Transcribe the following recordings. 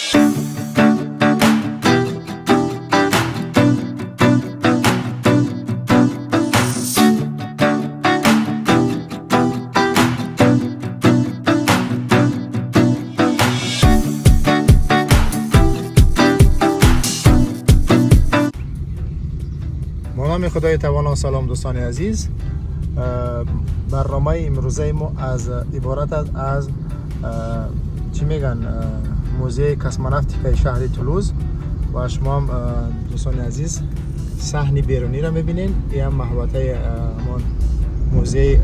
با نام خدای توانا. سلام دوستان عزیز. برنامه امروزه ما از عبارت است از چی میگن، موزه космонавтикаи شهر تولوز و شما هم دوستان عزیز صحن بیرونی را میبینین. این هم محوطه همان موزه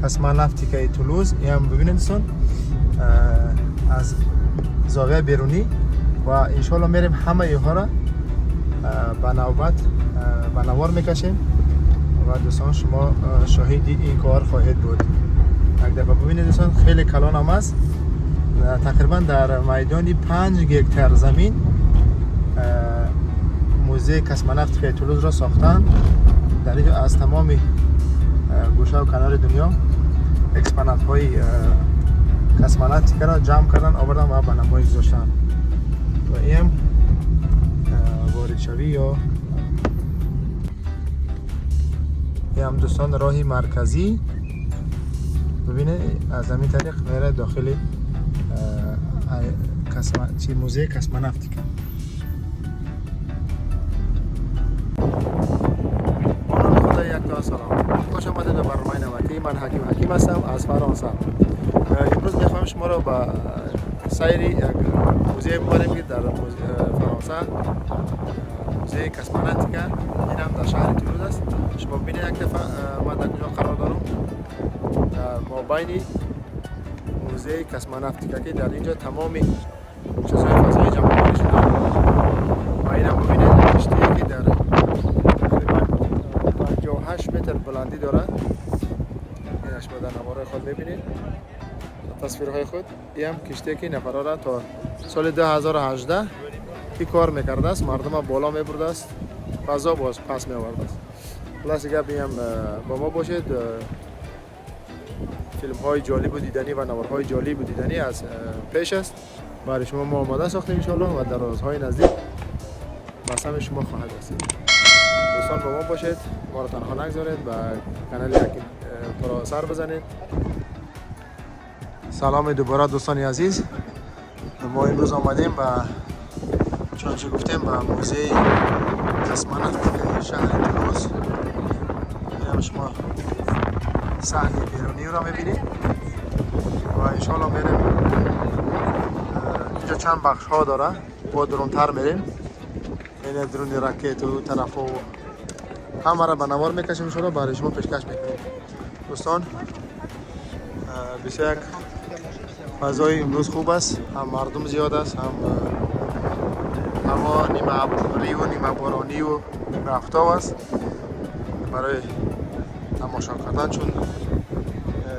космонавтикаи تولوز. این هم ببینید دوستان، از زاویه بیرونی و انشالله میریم همه اینها را به نوبت به نوار میکشیم و دوستان شما شاهد این کار خواهید بود. یک دفعه ببینید دوستان، خیلی کلان هم است. تقریبا در میدان 5 هکتار زمین موزه космонавтикаи تولوز را ساختن. در اینجا از تمام گوشه و کنار دنیا экспонат های космонавтика را جمع کردن، آوردن و به نمایش گذاشتن. و این وارد شوی یا این هم دوستان راهی مرکزی ببینه، از همین طریق میره داخل چی، موزه космонавтика. با نام خدای یکتا. سلام، خوش آمدید به برنامه نوبتی من. حکیم حکیم هستم از فرانسه. امروز میخواهم شما را به سیر یک موزه ببریم که در فرانسه، موزه космонавтика، این هم در شهر تولوز است. شما ببینید یک دفعه من در کجا قرار دارم، در مابین موزه космонавтика که در اینجا تمام چیزهای فضایی جمع آوری شده. و این هم ببینید، کشتی که در تقریبا 58 متر بلندی داره. این شما در نوارهای خود میبینید، تصویرهای خود. این هم کشتی که نفرها را تا سال 2018 این کار میکرده است، مردم را بالا میبرده است، فضا باز پس میآورده است. خلاص گپ این هم با ما باشید. فیلم های جالب و دیدنی و نوارهای جالب و دیدنی از پیش است برای شما. ما آماده ساختیم انشالله و در روزهای نزدیک به سمع شما خواهد رسید. دوستان با ما باشید، ما را تنها نگذارید و کانال یک پرا سر بزنید. سلام دوباره دوستان عزیز. ما امروز آمدیم به، چنانچه گفتیم، به موزه космонавтика شهر تولوز. این هم شما صحن بیرونی را میبینید و انشالله میریم. اینجا چند بخش ها داره، با درونتر میریم. این درون راکت و طرف و همه را به نوار میکشیم، انشالله برای شما پیشکش میکنیم. دوستان، بسیار یک فضای امروز خوب است، هم مردم زیاد است، هم هوا نیمه ابری و نیمه بارانی و نیمه آفتاب است برای تماشا کردن، چون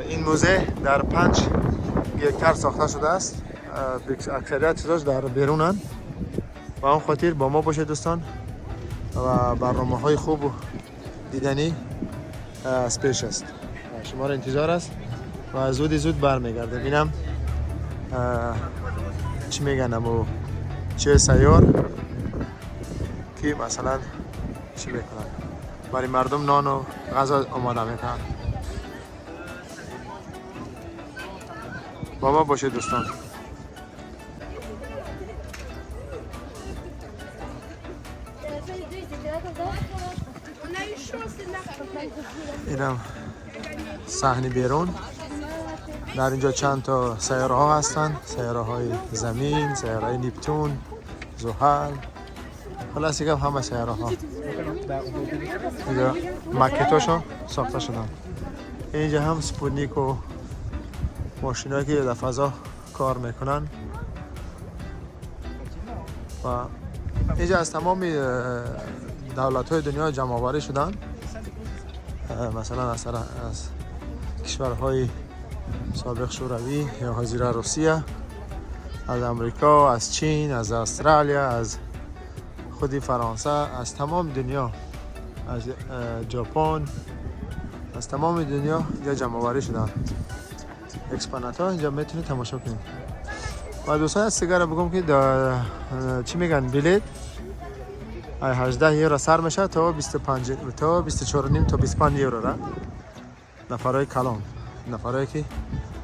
این موزه در 5 هکتار ساخته شده است. اکثریت چیزاش در بیرونن. و آن خاطر با ما باشید دوستان و برنامه های خوب و دیدنی از پیش است، شما را انتظار است و زودی زود برمیگردیم. اینم چی میگن، امو چه سیار که مثلا چی میکنن، برای مردم نان و غذا آماده میکنن. با ما باشید دوستان. On a eu chaud, c'est de la اینم صحن بیرون. در اینجا چند تا سیاره ها هستن، سیاره های زمین، سیاره های نیپتون، زحل، خلاص دیگه همه سیاره ها اینجا ماکتاشون ساخته شدن. اینجا هم سپوتنیک و ماشینایی که در فضا کار میکنن و اینجا از تمام دولت های دنیا جمع آوری شدن. مثلا از کشورهای سابق شوروی یا حاضر روسیه، از امریکا، از چین، از استرالیا، از خودی فرانسه، از تمام دنیا، از ژاپن، از تمام دنیا اینجا جمع آوری شدن. Экспонат ҳо инҷа метавонед тамошо кунед. Ва дӯстон, аз сигара бигӯм, ки чӣ мегӯянд, билет ай 18 евро сар мешавад то 25, то 24,5, то 25 евро ра нафарҳои калон, нафарҳое ки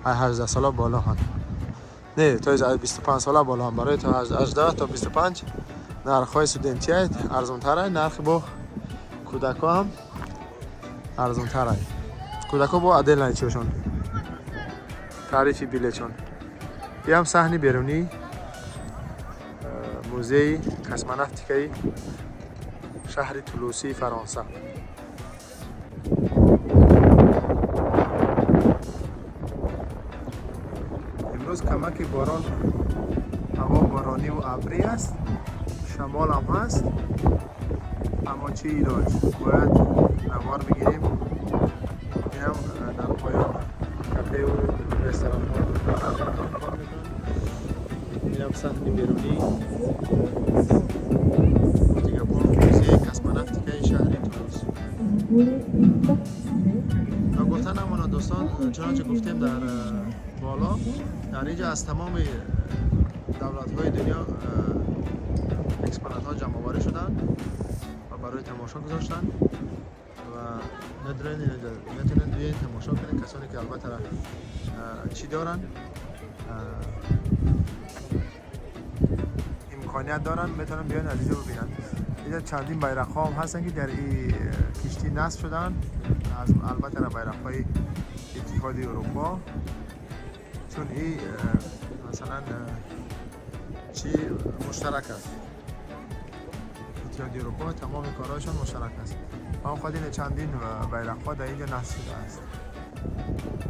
ай 18 сола боло ҳанд, не, то ай 25 сола боло ҳанд. Барои то 18 то 25 нархҳои студентия арзонтар, нархи бо кӯдакҳо ҳам арзонтар. Кӯдакҳо бо отдельно чиошон, тарифи билетшон. Иам саҳни берунии музеи космонавтикаи шаҳри Тулусии Фаронса. Имрӯз камаки борон, ҳаво борониву абрӣ аст, шамолам ҳаст, аммо чӣ илоҷ, бояд навор бигирем. Инам дар поён кафеу ресторанҳо кор мекунанд. Инам саҳни берунии музеи космонавтикаи шаҳри Тулус. Ва гуфта намонад, дӯстон, чунонче гуфтем дар боло, дар инҷа аз тамоми давлатҳои дунё экспонатҳо ҷамъоварӣ шуданд ва барои тамошо гузоштанд ва метавонед биёед, тамошо кунед. Касоне ки албатта чӣ доранд, имконият доранд, метавонанд биён, аз инҷо бибинанд. Инҷа чандин байрақҳо ҳам ҳастанд, ки дар ин киштӣ насб шуданд, аз албатта байрақҳои Иттиҳоди Урупо, чун ин масалан чӣ муштарак аст, Иттиҳоди Урупо тамоми корҳояшон муштарак аст. Ба он хотир чандин байрақҳо дар инҷо насб шудааст.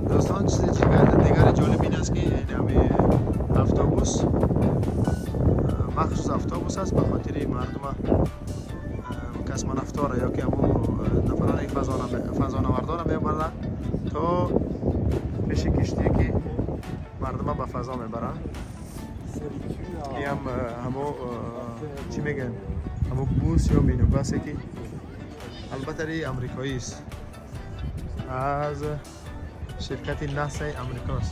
Дӯстон, чизи дигари ҷолиб ин аст, ки ин ҳами автобус, махсус автобус аст ба хотири мардума, космонавтора ё ки ҳамун нафароне фазонавардора мебаранд то пеши киштие, ки мардума ба фазо мебаранд. Иам ҳамо чӣ мегӯянд, ҳамо бус ё минибасе, ки албатта и амрикоист, аз ширкати НАСАи амрикост.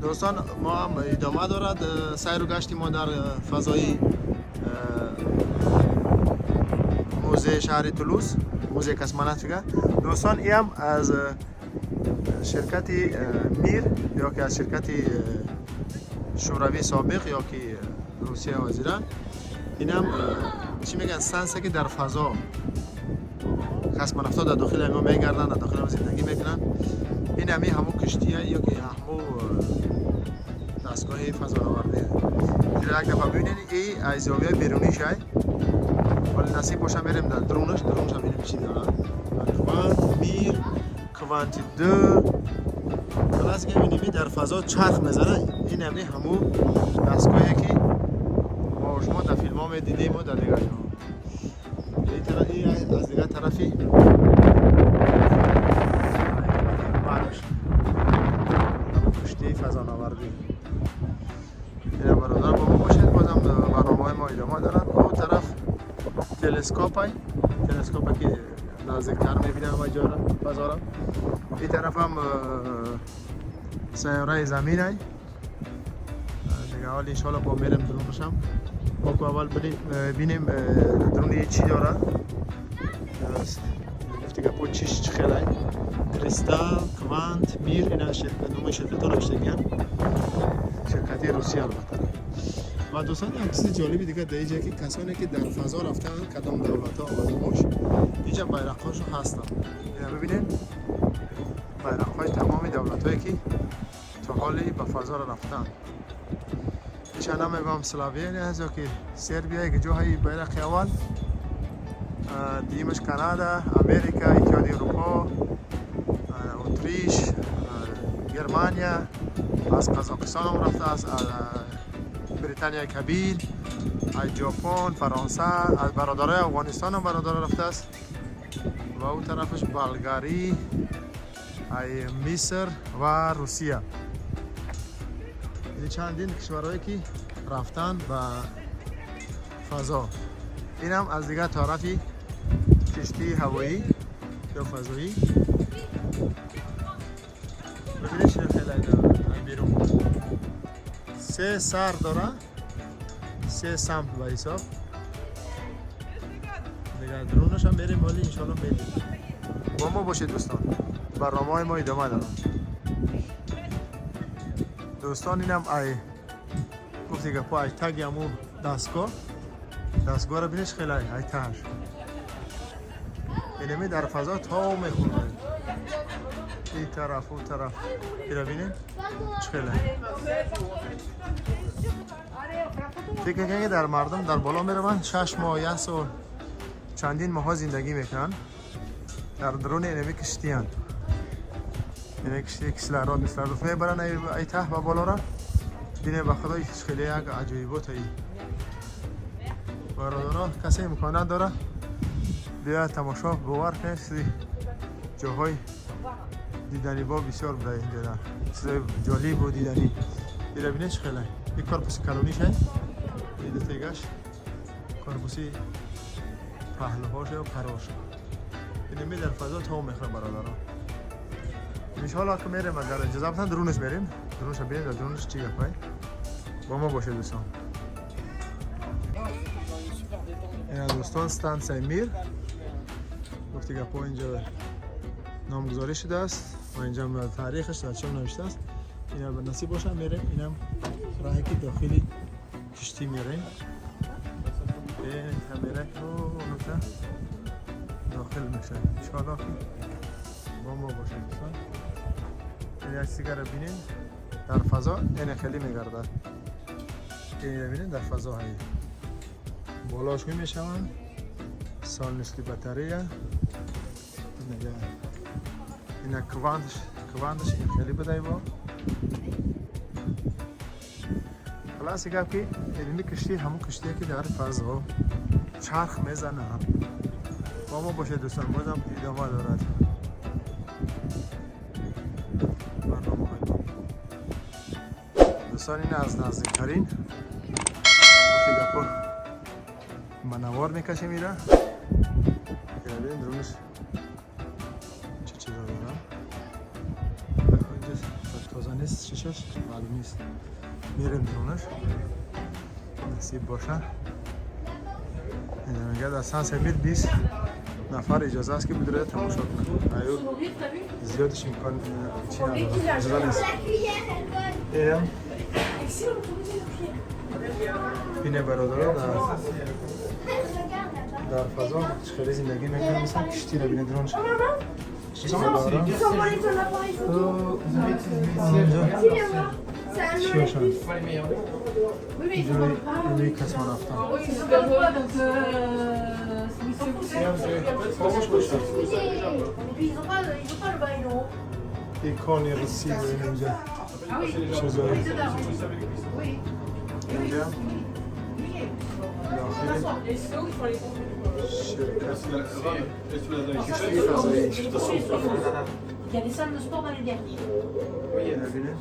Дӯстон, мо ҳам идома дорад сайру гашти мо дар фазои музеи шаҳри Тулус, музеи космонавтика. Дӯстон, иам аз ширкати Мир ё ки аз ширкати Шӯравии собиқ ё ки Русия ҳозира. Инам чӣ мегӯянд, станция, ки дар фазо космонавтҳо дар дохили ҳамо мегарданд, дар дохили ҳамо зиндагӣ мекунанд. Ин ҳами ҳамо киштия ё ки ҳамо дастгоҳи фазонавардӣ. Як дафъа бибинед, и аз зовияи берунишай. Вале насиб боша, мерем дар дурунаш, дурунаша бинем, чӣ дорад. Квант, Мир, Кванти ду. Халас, ки бинеми, дар фазо чарх мезанад. Ин ҳами ҳамун дастгоҳе, ки мо шумо дар филмҳо медидему дар дигар ҷоҳо. Аз дигар тарафи барш киштии фазонавардӣ. Ина, бародар, бо мо бошед, бозам барномаҳои мо идома дорад. О тараф телескопай, телескопе, ки наздиктар мебинам ҳама ҷора, фазора. Ин тарафам сайёраи заминай. Дига ҳол иншоалло бо мерем дурунашам. Боку аввал бинем, дуруни чӣ дорад. Гуфти гапо, чиш чӣ хелай. Кристалл, Квант, Мир, ина номи ширкатҳо навиштагиян, ширкати Русия албатта. Ва дӯстон, як чизи ҷолиби дигар дар инҷа, ки касоне ки дар фазо рафтаанд, кадом давлатҳо, одамош, инҷа байрақҳошон ҳастанд. Ина бибинед, байрақҳои тамоми давлатҳое, ки то ҳоли ба фазоро рафтаанд. Иша намегӯям, Словения аст ё ки Сербия, ки ҷоҳаи байрақи аввал, дуюмаш Канада, Америка, Иттиҳоди Аврупо, Отриш, Германия, аз Қазоқистон рафтааст, Британияи Кабир, аз Ҷопон, Фаронса, аз бародарои Афғонистонам бародаро рафтааст ва ӯ тарафаш Болгарӣ, ай Миср ва Русия. Ини чандин кишварҳое, ки рафтанд ба фазо. Инам аз дигар тарафи киштии ҳавоӣ ё фазоӣ. ببینید چه خیلی اینا بیرون سه سر داره، سه سمت به حساب دیگه. درونش هم بریم ولی انشالله میبینیم. با ما باشید دوستان، برنامه های ما ادامه داره دوستان. اینم ای گفتی گپا ای تگ همو دستگاه، دستگاه رو بینش خیلی ای تر اینمی در فضا تا میخونه این طرف و طرف. اینا بینیم چه خیلی فکر کنید که در مردم در بالا میروند، 6 ماه، یک سال، چندین ماه زندگی میکنن در درون اینمی کشتی هن. اینه کشتی кислород мислород мебаранд ай таҳ ба боло ра. Бине, ба худои, хеле як аҷоибот ай бародаро. Касе имконат дора, биёяд тамошо. Бовар кунед, чизи ҷоҳои диданибо бисёр буда инҷода, чизои ҷолибу диданӣ. Ира бинед чӣ хеле ин корпуси калонишай, дутегаш корпуси паҳлуҳош ё парош. Инами дар фазо то мехӯрад бародаро. Иншоалло ки мерем, агар иҷоза битан, дурунаш мерем, дурунша бинем, дар дурунаш чӣ гапай. Бо мо бошед, дӯстон. Ина дӯстон, станцияи Мир гуфти гапҳо инҷо номгузорӣ шудааст ва инҷа таърихаш дар чом навиштааст. Ина ба насиб боша мерем. Инам раҳе ки дохили киштӣ мерем, мерем дохил мешавем. Иншоалло ки бо мо бошед, дӯстон. Ин як сигара бинем, дар фазо ине хеле мегардад. Ина бинем, дар фазо ҳай болош мешаванд солнечный батарея. Ина квантш, квантш ин хеле будай. Бо халаси гап ки ини киштӣ ҳамон киштие ки дар фазо чарх мезанад. Бо мо бошед, дӯстон, бозам идома дорад барномаҳои мо. Дӯстон, ин аз наздиктарин гуфти гапо ба навор мекашем. Ира бибин, дурунаш чӣ чизо дорам. Инҷа тоза нест, шишаш маълум нест. Мерем дурунаш, насиб боша. Мегӯяд, дар станция Мир 20 нафар иҷоза аст ки бидуред тамошо кунад. Аю зиёдиш имкон чи надорад, иҷоза нест. Инам ине бародаро, дар фазо хеле зиндагӣ мекунад. Мисал, киштиро бинед, дронш. Ils ont volé ton appareil photo. Онҷо Si, viens voir. C'est un чӣ бошад? Oui, mais ils ont ҷои инҷои касон рафтан. Oui, ils sont pas, donc ils s'en foutent. Et puis ils ont pas le bail, non. икони Русия инҷа. Ah oui, чизои oui, dedans. Oui. инҷа дохили Et c'est où il faut aller pomper. ширкати киштии фазоӣ. Il y a des salles de sport dans les derniers. Бибинед.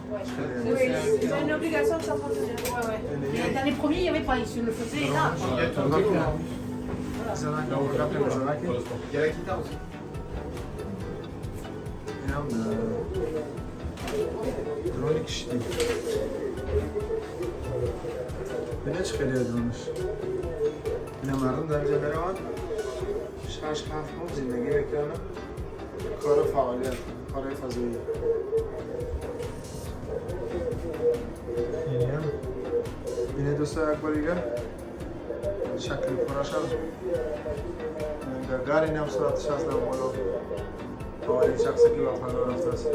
Oui, ils ont une obligation de s'entretenir. Ouais. Et dans les premiers, il n'y avait pas. Ils se le faisaient là. Занаки мезанаки. Il y a la guitare aussi. Инам дрони киштӣ. Бинед, чӣ хеле дронаш. Ина мардум дар инҷа мераванд, 6-7 моҳ зиндагӣ мекунанд, кору фаъолият, корҳои фазоӣ. Инам бинед, дӯсто, як бор дигар шакли пурашам. Гагаринам сураташ аст дар боло, аввалин шахсе ки ба фазо рафтааст.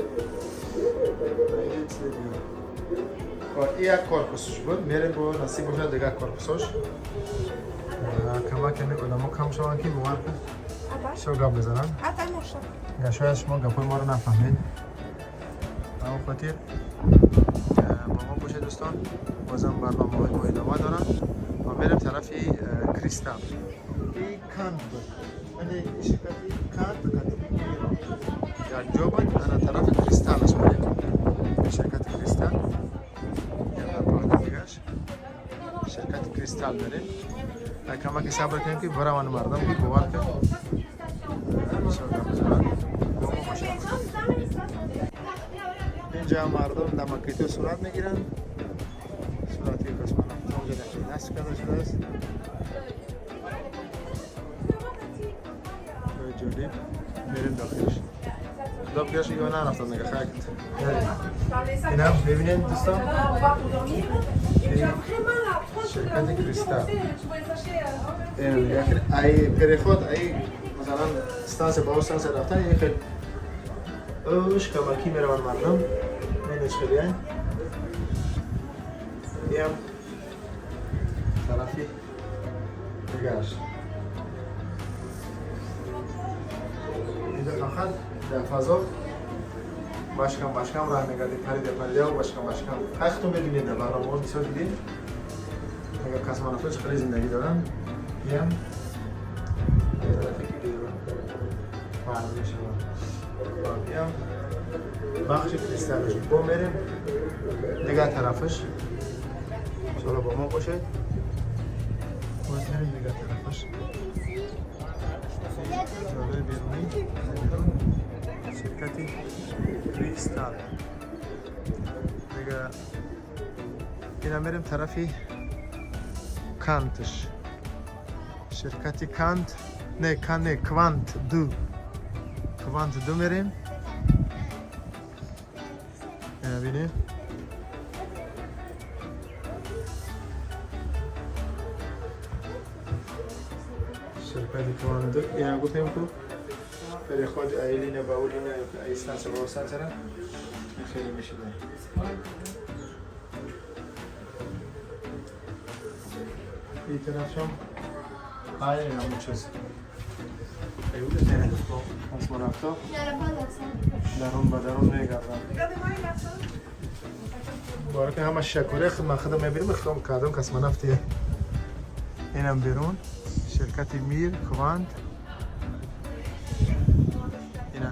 Инҷа чизи дигар. Ин як корпусш буд. Мерем, бо насиб бошад, дигар корпусош. Камак ками одамо кам шаванд ки бовар кун, бисёр гап мезананд. Attends, mon chat. Шояд шумо гапҳои моро нафаҳмед. Ба он хотир бо мо бошед, дӯстон. Бозам барномаҳои мо идома доранд ва мерем тарафи Кристалл. И Кант буд, яъне ширкати Кант якҷо буд. Ана тарафи Кристаллаш мерем, ширкати Кристалл дар паҳлӯи дигаш ширкати Кристалл мерем. Камаке сабр кунем ки бараванд мардам, ки бовар кун, бисёр гап мезананд. Бо мо бошед. Онҷа мардум дар макето сурат мегиранд, сурати космонавтҳо онҷа насб карда шудааст. Ҷои ҷолиб, мерем дохилш. Худо бигӯяш, ё нарафтам, нега хайр. Инам бибинед, дӯстон, ширкати Кристал. Ай переход, ай масалан станция ба станция рафтан, ин хел ош камакӣ мераванд мардум. Менеш хеле иам тарафи дигараш. Инҷа фақат дар фазо башкам башкам роҳ мегардӣ, парида парида, башкам башкам. Хай, худтон мебинед, дар барномаҳо бисёр дидем, агар космонавтҳо чӣ хеле зиндагӣ доранд. Иам тарафе ки берун маълум мешавад, иам бахши кристаллаш. Бо мерем дигар тарафаш, иншоалло бо мо бошед. Боз мерем дигар тарафаш. Ҷолиби берунӣ, ширкати Кристал. Дига ина мерем тарафи Кантш, ширкати Кант, не, Кан не, Квант ду, Квант ду мерем. Ина бинем. Ширкати Квант ду, ина гуфтем ку, переход ай линия ба у линия, ай станция ба у станция хеле мешида. این طرف هم های همون چیز کосمونавتا درون به درون میگردن. باره که همه شکوره خود من خودم میبینیم، خودم کردم cosmonaut یه. اینم بیرون شرکت میر کوانت. اینا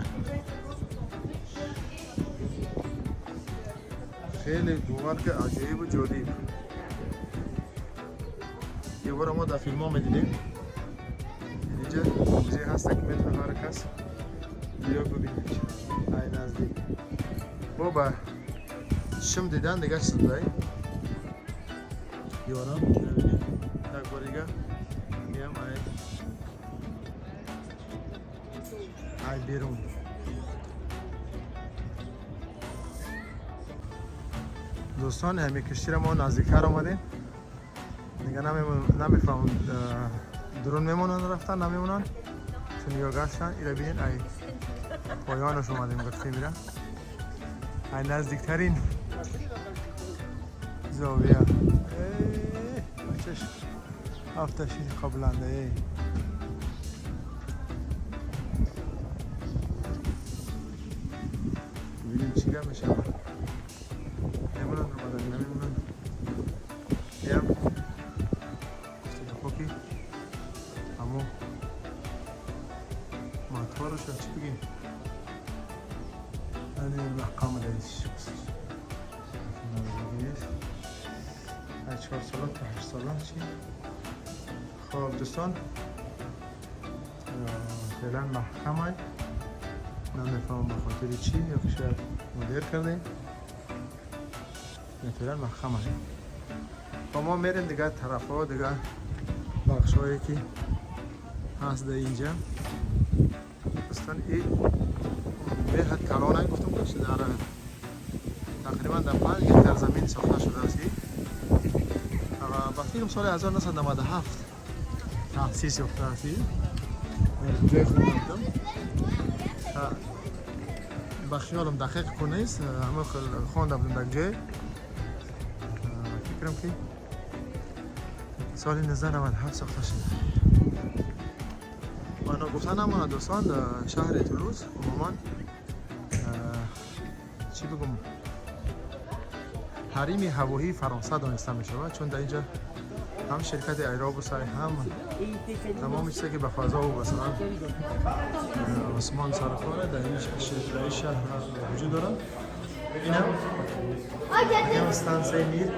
خیلی گمان که عجیب و جالب. یه بار ما در فیلم ها میدیدیم. اینجا موزه هست که میتونه هر کس بیا ببینید ای نزدیک بابا شم دیدن. دیگه چیز بودای یارم ببینید. یک بار دیگه میام ای بیرون. دوستان، همه کشتی را ما نزدیکتر آمدیم. دیگه نمیفهمم درون میمونن رفتن نمیمونن، چون یا گشتن. ایره ببین، ای پایانش اومدیم. گفته میره ای نزدیکترین زاویه. ای بچش هفته شید قبلنده ای. ببینیم چی گم میشه، میمونن رو نمیمونن. یم گفته که اما مطارش چی بگیم، یعنی محکم نیست. نیست از 4 ساله تا 8 ساله چی. خب دوستان، فعلا محکمه. نمیفهمم به خاطر چی، یا که شاید مدیر کرده. نه، فعلا محکمه. با ما میریم دیگه طرف ها، دیگه بخش هایی که هست در اینجا. دوستان، این به حد کلانه. گفتم که در تقریبا در 5 هکتار زمین ساخته شده است و با فکرم سال 1997 تأسیس یافته است. در جای خود بودم، با خیالم دقیق کو نیست، همه خوانده بودم در جای. فکرم که سال 1997 ساخته شده. و ناگفته نماند دوستان، شهر تولوز عموما چی بگم، حریم هوایی فرانسه دانسته می شود، چون در اینجا هم شرکت ایرابوس هم تمام چیزی که به فضا و مثلا آسمان سر کاره در این شهر، در این شهر وجود دارد. اینم stanция میر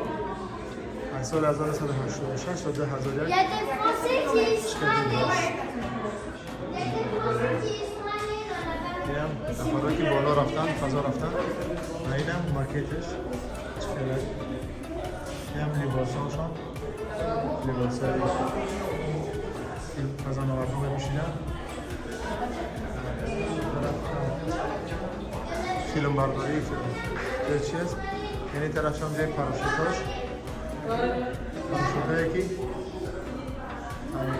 از سال 1986 تا 2001. Il y a des Français qui y sont allés. Il y a des Français qui y sont allés dans la Инам нафарое ки боло рафтан, фазо рафтан, ва инам макеташ чӣ хеле. Инам либосҳошон, либосҳои ки фазонавардҳо мепӯшиданд. Филмбардории филм ҷои чи аст? Яъне тарафшон ҷои парашютош, парашютое ки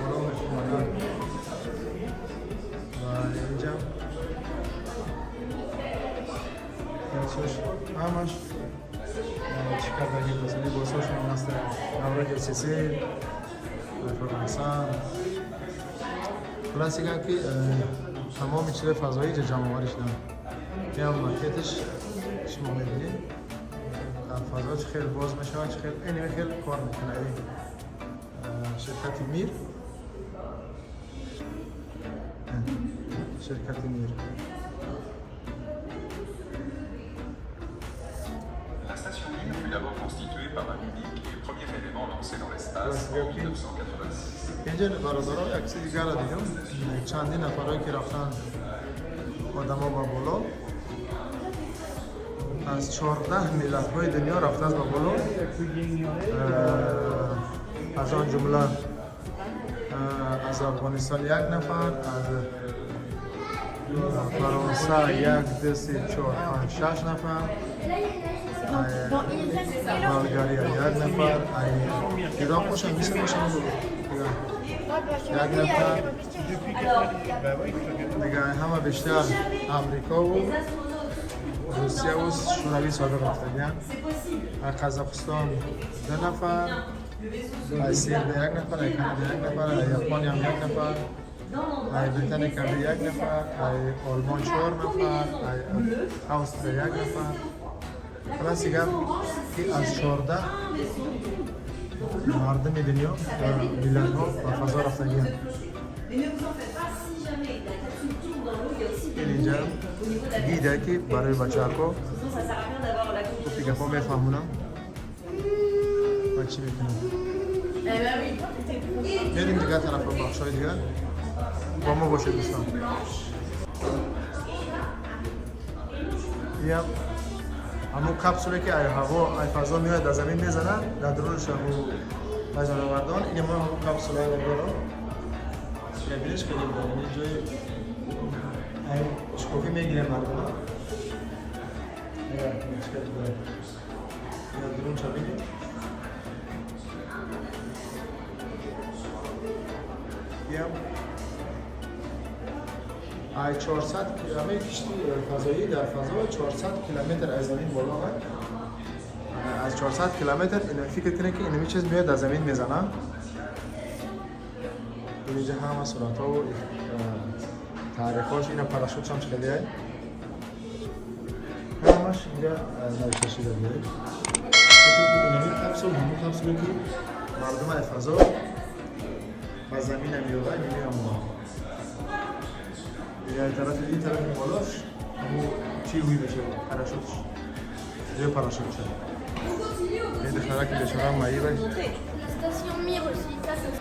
боло мефумаданд. Ва инҷа чиш ҳамаш чӣ кардагӣ, либосҳошон ҳаста, навраги СССР, Фаронса. Хулоси гап ки тамоми чизои фазоӣ инҷа ҷамъоварӣ шуданд. Инам макеташ шумо мебинед, дар фазо чӣ хел боз мешавад, чӣ хел инаме хел кор мекунад ин ширкати Мир, ширкати Мир. La station Mir fut d'abord constituée par un unique et premier élément lancé dans l'espace en 1986. Инҷа, бародаро, як чизи дигарро дидам. Чандин нафарое ки рафтанд, одамо ба боло, аз 14 миллатҳои дунё рафтааст ба боло, аз он ҷумла аз Афғонистон як нафар, аз Фаронса як, ду, се, чор, панҷ, шаш нафар, Болгария як нафар, Ироқ бошад, Миср бошад, як нафар дига. Ҳама бештар Амрикову Русияву Шӯравии собиқ рафтагиянд. Қазоқистон ду нафар, аз Сербия як нафар, аз Канада як нафар, аз Япониям як нафар, аз Британия Кабир як нафар, аз Олмон чор нафар, аз Австрия як нафар. Хулоси гап ки аз 14 мардуми дунё, миллатҳо ба фазо рафтагиянд. Инҷа гида ки барои бачаҳако гуфти гапҳо мефаҳмонам ва чӣ мекунам. Мерим дигар тарафа, бахшҳои дигар. Бо мо бошед, дӯстон. Ям ҳамун капсуле ки ай ҳаво, ай фазо меояд, дар замин мезанад, дар дурунаш ҳамун фазонавардон. Ин мо ҳамун капсулаи дорам, биниш, хеле ин ҷои ай шкофӣ мегирем мардума. Дар дурунша бинед. Ям ай 400 ҳамаи кишти фазоӣ дар фазо 400 километр аз замин боло. Аз 400 километр фикр кунед ки инами чиз меояд, дар замин мезанад. Инҷа ҳама суратҳову таърихҳош, ина парашютшам хеле, ҳамаш инҷа навишта шуда буд. Инами капсул ҳамун капсуле ки мардум аз фазо ба замина меорад, инами ҳамон тарафи, ин тарафи болош ҳамун чӣ ҳуй мешавад, парашютш, ҷои парашютша. Ин духтараки бечора маиба. La station Mir aussi, ça c'est